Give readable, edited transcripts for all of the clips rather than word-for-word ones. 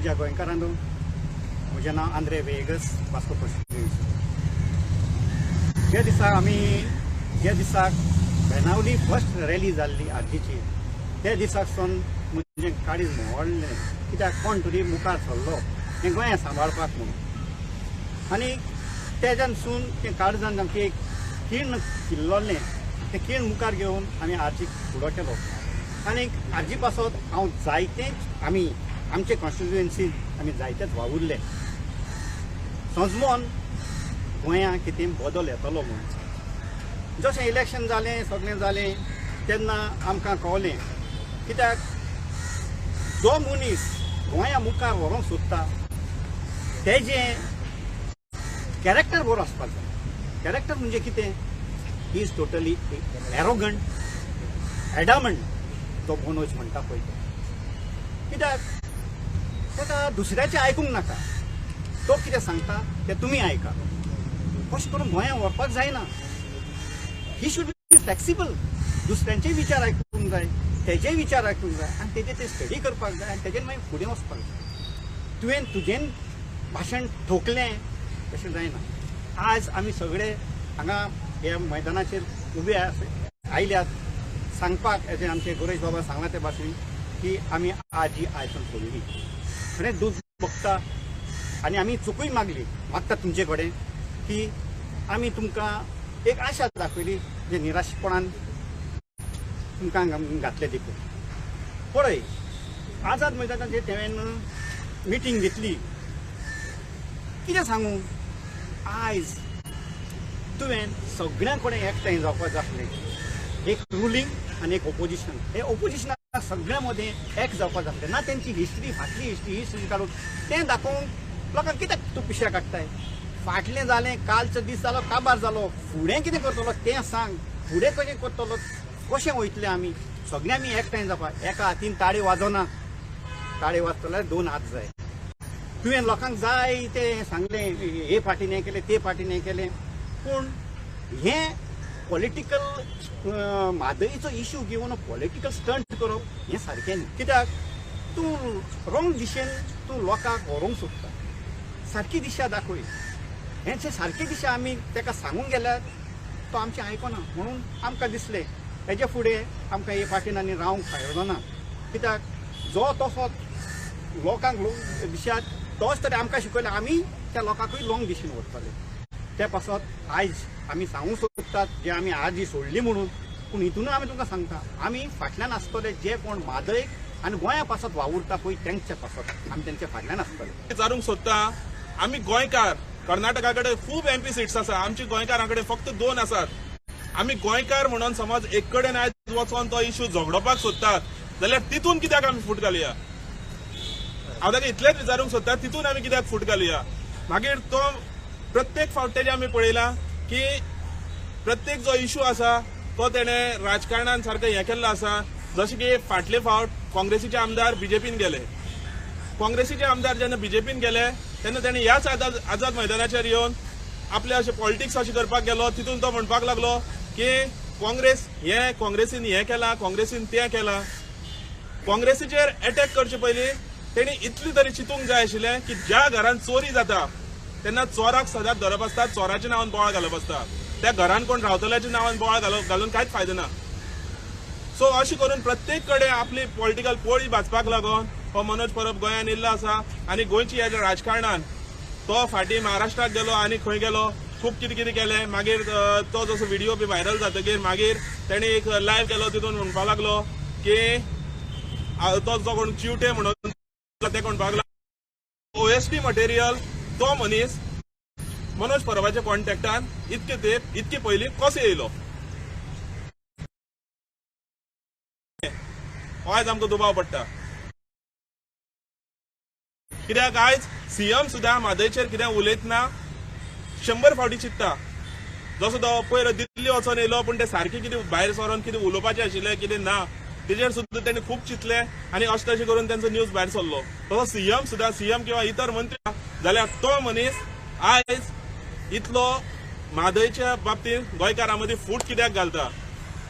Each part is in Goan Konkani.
म्हज्या गोंयकारांनो, म्हजें नांव आंद्रे वेगस, वास्को कॉन्स्टिट्युएन्सी. ज्या दिसा आमी ज्या दिसाक बेनावली फर्स्ट रॅली जाल्ली आरजीची, त्या दिसाक सावन म्हजें काळीज मोडलें. कित्याक कोण तरी मुखार सरलो हें गोंया सांबाळपाक म्हणून, आनी तेज्यानसून तें काळजान आमचें एक खीण किल्लोलें. तें खीण मुखार घेवन आमी आरजीक फुडो केलो आनी आरजी पासत हांव जायतेच आमी आमचे कॉन्स्टिट्युएन्सीन आमी जायतेच वावुरले समजून गोंया कितें बदल येतलो म्हणून. जशें इलेक्शन जालें, सगळें जालें, तेन्ना आमकां कळ्ळें कित्याक जो मनीस गोंया मुखार व्हरूंक सोदता तेजें कॅरेक्टर बरो आसपाक जाय. कॅरेक्टर म्हणजे कितें? He is totally arrogant, adamant. तो मनोज म्हणटा पळय तो, कित्याक ताका दुसऱ्याचें आयकूंक नाका, तो कितें सांगता तें तुमी आयका. अशें करून गोंयांत व्हरपाक जायना. He should be flexible. दुसऱ्यांचे विचार आयकूंक जाय, तेजेय विचार आयकूंक जाय आनी तेजे ते स्टडी करपाक जाय आनी तेजेर मागीर फुडें वचपाक जाय. तुवें तुजें भाशण ठोकलें तशें जायना. आज आमी सगळे हांगा ह्या मैदानाचेर उबे आयल्यात सांगपाक, एज आमचे गोरेश बाबा सांगला ते भाशेन की आमी आज ही आयकून सोडली. खरेंच दूख भोगता आनी आमी चुकूय मागली, मागता तुमचे कडेन की आमी तुमकां एक आशा दाखयली जे निराशपणान तुमकां घातले देखून. पळय, आझाद मैदानाचेर तेवें मिटींग घेतली, कितें सांगू, आयज तुवें सगळ्यां कडेन एकठांय जावपाक जाय आसलें. एक रुलींग आनी एक ओपोजिशन, हे ओपोजिशना सगळ्यां मदें एक जावपाक जाय आसलें ना. तेंची हिस्ट्री, फाटली हिस्ट्री, हिस्ट्री काडून तें दाखोवंक लोकांक कित्याक तूं पिश्या काडटाय? फाटलें जालें, कालचो दीस जालो, काबार जालो, फुडें कितें करतलो तें सांग. फुडें कशें करतलो, कशें वयतले आमी सगळे? आमी एकठांय जावपाक. एका हातीन ताळी वाजना, ताळी वाजतले दोन हात जाय. तुवें लोकांक जाय तें सांगलें, हे पार्टीन हें केलें, ते पार्टीन हें केलें, पूण हें पॉलिटिकल म्हादईचो इशू घेवन पॉलिटिकल स्टंट करप हें सारकें न्ही. कित्याक तूं रोंग दिशेन तूं लोकांक व्हरूंक सोदता. सारकी दिशा दाखय. हें जे सारकी दिशा आमी ताका सांगूंक गेल्यार तो आमचें आयकना. म्हणून आमकां दिसलें हेजे फुडें आमकां हे पार्टीन आनी रावंक फायदो ना. कित्याक जो तसो लोकांक दिशा तोच तरी आमकां शिकयलो, आमी त्या लोकांकूय रोंग दिशेन व्हरतले. ते पासत आयज आमी सांगूंक सोदतात जे आमी आज ही सोडली म्हणून, पूण हितूनय आमी तुमकां सांगता, आमी फाटल्यान आसतले. जे कोण म्हादयक आनी गोंया पासत वावुरता पळय तेंच्या पासत आमी तेंच्या फाटल्यान आसतले. विचारूंक सोदता, आमी गोंयकार, कर्नाटका कडेन खूब एमपी सिट्स आसा, आमची गोंयकारां कडेन फक्त 2 आसात. आमी गोंयकार म्हणून समज एक कडेन आयज वचोन तो इशू झगडोवपाक सोदतात जाल्यार तितून कित्याक आमी फूट घालया? हांव ताका इतलेंच विचारूंक सोदता, तितून आमी कित्याक फूट घालया? मागीर तो प्रत्येक फावट तेजे आमी पळयलां की प्रत्येक जो इशू आसा तो तेणें राजकारणान सारकें हें केल्लो आसा. जशें की फाटले फावट काँग्रेसीचे आमदार बीजेपीन गेले, काँग्रेसीचे आमदार जेन्ना बीजेपीन गेले तेन्ना तेणें ह्याच आझाद मैदानाचेर येवन आपले अशें पॉलिटिक्स अशें करपाक गेलो. तितून तो म्हणपाक लागलो की काँग्रेस हें, काँग्रेसीन हें केलां, काँग्रेसीन तें केलां. काँग्रेसीचेर एटॅक करचे पयलीं तेणी इतली तरी चिंतूंक जाय आशिल्लें की ज्या घरान चोरी जाता तेन्ना चोराक सदांच धरप आसता, चोराच्या नांवान बोवाळ घालप आसता, त्या घरान कोण रावतल्याच्या नांवान बोवाळ घालून कांयच फायदो ना. सो अशें करून प्रत्येक कडेन आपली पॉलिटिकल पोळी भाजपाक लागून हो मनोज परब गोंयांत येयल्लो आसा आनी गोंयची ह्या राजकारणान तो फाटीं महाराष्ट्राक गेलो आनी खंय गेलो, खूब कितें कितें केलें. मागीर तो जसो व्हिडिओ बी व्हायरल जातकीर मागीर तेणें एक लायव्ह केलो, तितून म्हणपाक लागलो की तो जो कोण चिवटे म्हणून ते म्हणपाक लागलो ओएसडी मटेरियल तो मनीस मनोज परबाच्या कॉन्टॅक्टान इतके तेप इतके पयलीं कसो येयलो, हो आयज आमकां दुबाव पडटा. कित्याक आयज सीएम सुद्दां म्हादयचेर कितें उलयतना 100 फावटी चिंत्ता. जसो तो पयर दिल्ली वचोन येयलो, पूण ते सारकें कितें भायर सरोन कितें उलोवपाचें आशिल्लें कितें ना तेजेर सुद्दां तेणी खूब चिंतलें आनी अशें तशें करून तेंचो न्यूज भायर सरलो. तसो सीएम सुद्दां, सीएम किंवा इतर मंत्री जाल्यार तो मनीस आयज इतलो म्हादयच्या बाबतींत गोंयकारां मदीं फूट कित्याक घालता?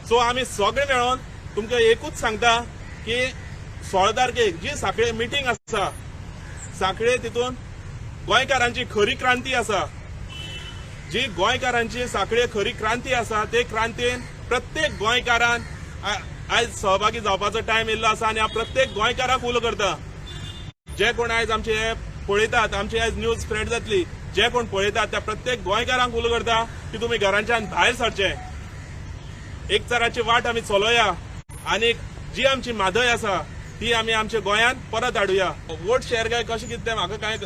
सो आमी सगळे मेळोन तुमकां एकूच सांगता की 16 तारखेक जी साखळे मिटींग आसा सांखळे तितून गोंयकारांची खरी क्रांती आसा. जी गोंयकारांची सांखळे खरी क्रांती आसा, ते क्रांतीन प्रत्येक गोंयकारान आयज सहभागी जावपाचो टायम येयल्लो आसा. आनी हांव प्रत्येक गोंयकाराक उलो करता, जे कोण आयज आमचे हे पळयतात, आमची आयज न्यूज स्प्रेड जातली, जे कोण पळयतात त्या प्रत्येक गोंयकारांक उलो करता की तुमी घरांच्यान भायर सरचे, एकचाराची वाट आमी चलोया आनी जी आमची म्हादय आसा ती आमी आमच्या गोंयांत परत हाडुया. वोट शेअर काय कशें कितें तें म्हाका कांय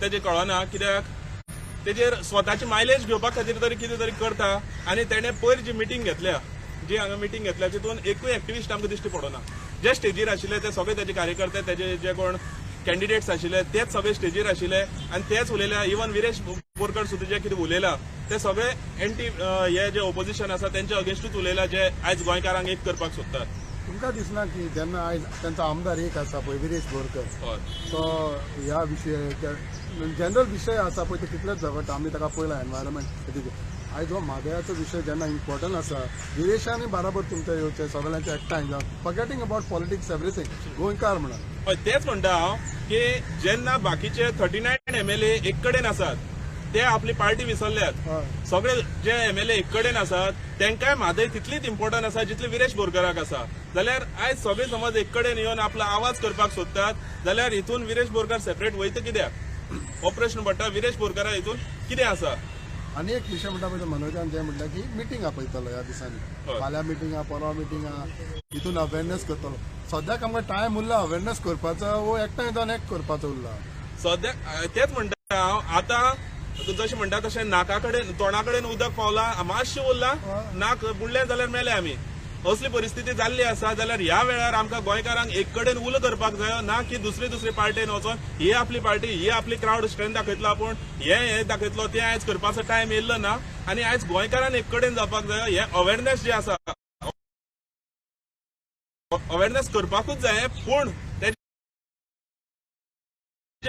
तेजें कळना, कित्याक तेजेर स्वताची मायलेज घेवपा खातीर तरी कितें तरी करता. आनी तेणें पयर जी मिटींग घेतल्या, जी हांगा मिटींग घेतल्या, तितून एकूय एक्टिविस्ट आमकां दिश्टी पडना. जे स्टेजीर आशिल्ले ते सगळे तेजे कार्यकर्ते, तेजे जे कोण कॅन्डिडेट्स आशिल्ले तेच सगळे स्टेजीर आशिल्ले आनी तेच उलयल्या. इवन विरेश बोरकर सुद्दां जे कितें उलयला ते सगळे एंटी हे जे ओपोजिशन आसा तेंच्या अगेन्स्टूच उलयला, जे आयज गोंयकारांक एक करपाक सोदतात. तुमकां दिसना की जेन्ना आयज तांचो आमदार एक आसा पळय, विरेश बोरकर, तो ह्या विशय, जनरल विशय आसा पळय, ते कितलेच झगडटा, आमी ताका पळयला एनवायरमेंट. आयज हो म्हादयाचो विशय जेन्ना इम्पॉर्टंट आसा, विरेशानूय बराबर तुमच्या येवचें, सगळ्यांचे एकठांय जावन, फॉरगेटींग अबाउट पॉलिटिक्स एवरीथींग, गोंयकार म्हणून. हय, तेच म्हणटा हांव की जेन्ना बाकीचे 39 एमएलए एक कडेन आसात, ते आपली पार्टी विसरल्यात. सगळे जे एमएलए एक कडेन आसात तांकांय म्हादय तितलीच इम्पॉर्टंट आसा जितली विरेश बोरकराक आसा. जाल्यार आयज सगळे समज एक कडेन येवन आपलो आवाज करपाक सोदतात, जाल्यार हितून विरेश बोरकर सेपरेट वयता कित्याक, हो प्रश्न पडटा. विरेश बोरकरा हितून कितें आसा? आनी एक विशय म्हणटा पळय, मनोजान जें म्हणलें की मिटींग आपयतलो ह्या दिसांनी, फाल्यां मिटींग आहा, परवां मिटींग आहा, हितून अवेरनेस करतलो. सद्याक आमकां टायम उरला अवेरनेस करपाचो वो एकठांय जावन एक करपाचो उरला? सद्या तेच म्हणटा हांव, आतां जशें म्हणटा तशें नाका कडेन तोंडा कडेन उदक पावलां, मातशें उरलां, नाक बुडलें जाल्यार मेले आमी, असली परिस्थिती जाल्ली आसा. जाल्यार ह्या वेळार आमकां गोंयकारांक एक कडेन उलो करपाक जायो, ना की दुसरी दुसरी पार्टेन वचोन ही आपली पार्टी, ही आपली क्रावड स्ट्रेंथ दाखयतलो, आपूण हे हे दाखयतलो, तें आयज करपाचो टायम येयल्लो ना. आनी आयज गोंयकारान एक कडेन जावपाक जायो. हे अवेरनेस जे आसा, अवेरनेस करपाकूच जाय, पूण तेजे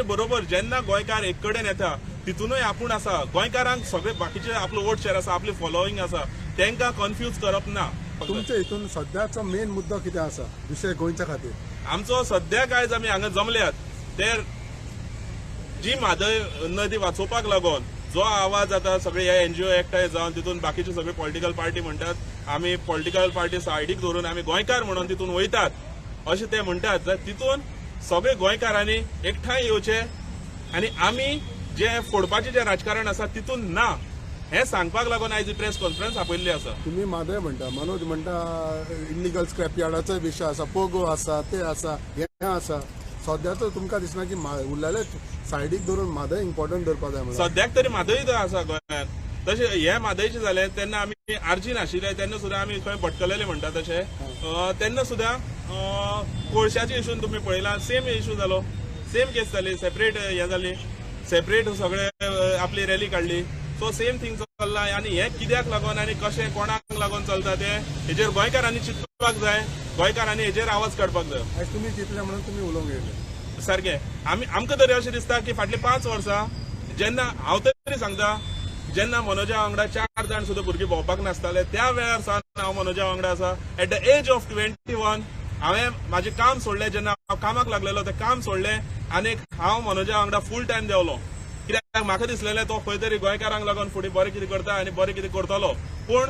बरोबर जेन्ना गोंयकार एक कडेन येता तितूनय आपूण आसा, गोंयकारांक सगळे बाकीचे आपलो वोट शेअर आसा, आपली फॉलोईंग आसा, तांकां कन्फ्यूज करप ना. तुमच्या हितून सद्याचो मेन मुद्दो कितें आसा विशय गोंयच्या खातीर? आमचो सद्याक आयज आमी हांगा जमल्यात ते जी म्हादय नदी वाचोवपाक लागून जो आवाज आतां सगळे हे एनजीओ एकठांय जावन तितून बाकीचे सगळे पॉलिटिकल पार्टी म्हणटात, आमी पॉलिटिकल पार्टी सायडीक धरून आमी गोंयकार म्हणून तितून वयतात अशें ते म्हणटात. जाल्यार तितून सगळे गोंयकारांनी एकठांय येवचे आनी आमी जे फोडपाचें जें राजकारण आसा तितून ना हें सांगपाक लागून आयज ही प्रेस कॉन्फरन्स आपयल्ली आसा. तुमी म्हादय म्हणटा, मनोज म्हणटा इल्लिगल स्क्रॅप यार्डाचोय विशय आसा, पोगो आसा, ते आसा, हें आसा. सद्याचो तुमकां दिसना की उरलेले सायडीक धरून म्हादय इम्पॉर्टंट धरपा जाय म्हणून? सद्याक तरी म्हादय आसा गोंयांत. तशें हे म्हादयचें जालें तेन्ना आमी आरजी नाशिल्ले, तेन्ना सुद्दां आमी खंय भटकलेले म्हणटा तशें, तेन्ना सुद्दां कोळशाचे इशून तुमी पळयला, सेम इशू जालो, सेम केस जाली, सेपरेट हें जाली, सेपरेट सगळे आपली रॅली काडली. सो सेम थिंग चल्ला. आनी हें कित्याक लागून आनी कशें कोणाक लागून चलता तें हेजेर गोंयकारांनी चिंतपाक जाय, गोंयकारांनी हेजेर आवाज काडपाक जाय. आयज तुमी चिंतले म्हणून तुमी उलोवंक येयले. सारकें, आमी आमकां तरी अशें दिसता की फाटलीं 5 वर्सां जेन्ना हांव तरी सांगता, जेन्ना मनोजा वांगडा 4 जाण सुद्दां भुरगीं भोंवपाक नासताले त्या वेळार सावन हांव मनोजा वांगडा आसा. एट the age of 21 हांवें म्हाजें काम सोडलें, जेन्ना हांव कामाक लागलेलो तें काम सोडलें आनी हांव मनोजा वांगडा फूल टायम देंवलो, कित्याक म्हाका दिसलेलें तो खंय तरी गोंयकारांक लागून फुडें बरें कितें करता आनी बरें कितें करतलो. पूण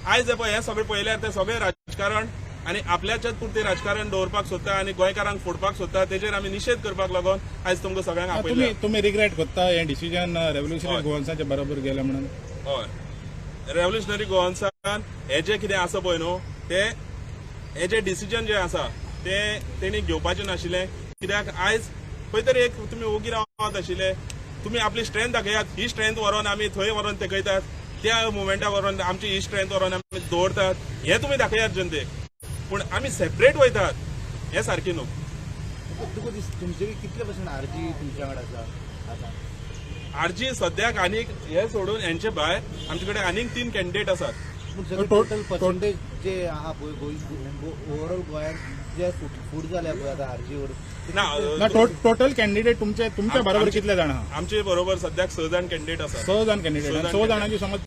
आयज हे पळय हें सगळें पळयल्यार तें सगळें राजकारण आनी आपल्याच्याच पुरतें राजकारण दवरपाक सोदता आनी गोंयकारांक फोडपाक सोदता. तेजेर आमी निशेध करपाक लागून आयज तुमकां सगळ्यांक आपयला. तुमी रिग्रेट करता हें डिसिजन रेव्होल्युशनरी गोवन्साच्या बरोबर गेलें म्हणून? हय, रेव्होल्युशनरी गोवन्सान हें जें कितें आसा पळय न्हू, तें हें जें डिसिजन जें आसा तें तेणी घेवपाचें नाशिल्लें, कित्याक आयज खंय तरी एक तुमी ओगी रावत आशिल्ले, तुमी आपली स्ट्रेंथ दाखयात, ही स्ट्रेंथ व्हरोन आमी थंय व्हरोन तेकयतात, त्या मुवमेंटाक व्हरोन आमची ही स्ट्रेंथ व्हरोन आमी दवरतात, हें तुमी दाखयात जनतेक, पूण आमी सेपरेट वयतात हें सारकें न्हू. तुका तुमचे कितले पर्संट आरजी तुमच्या वांगडा आसा आतां? आरजी सद्याक आनीक हे सोडून हेंचे भायर आमचे कडेन आनीक 3 कॅन्डिडेट आसात. पूण सगळे टोटल पर्संटेज जे आहा पळय ओवरऑल गोंयांत जे फूट जाल्या पळय आतां आरजी वर ना, टोटल कॅन्डिडेट तुमच्या बरोबर कितले जाण आहा? आमचे बरोबर सद्याक 6 जाण कॅन्डिडेट आसात. 6 जाण कॅन्डिडेट. 6 जाणांची समज